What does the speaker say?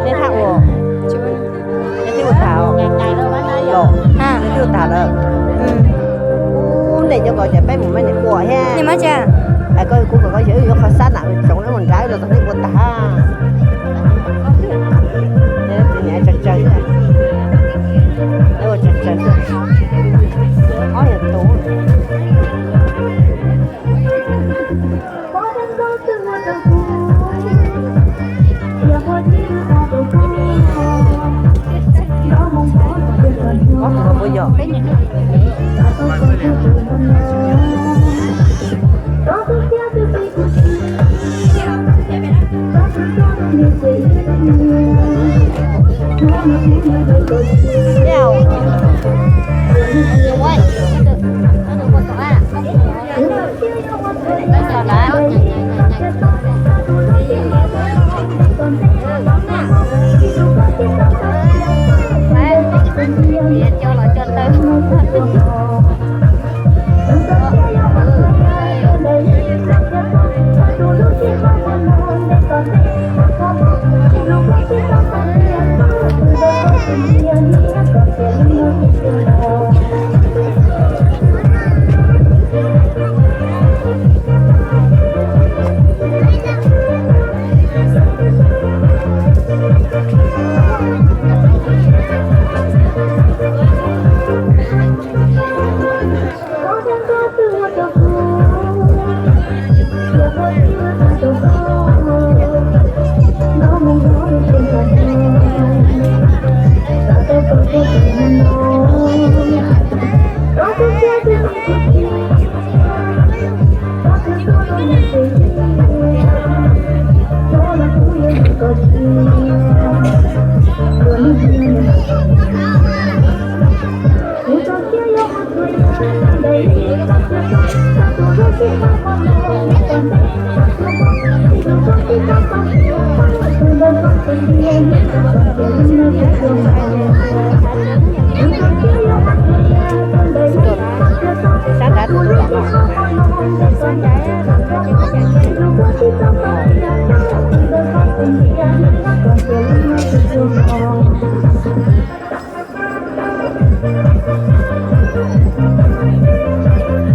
Nej hab ua, nej twb ua tag os? Los, nej twb ua tag lawm? Ub, nej cov ko ces peb mus meb niam ua thiab. Koj kuv kom koj yawg wb yuav qhov sab nam tsoov mus nrad los txog nej ua tag. Niam tsawg tsawg, ua tsawg tsawg, ob yog tus. Ob tug no puas yog? Sab nrad tus tus tom no.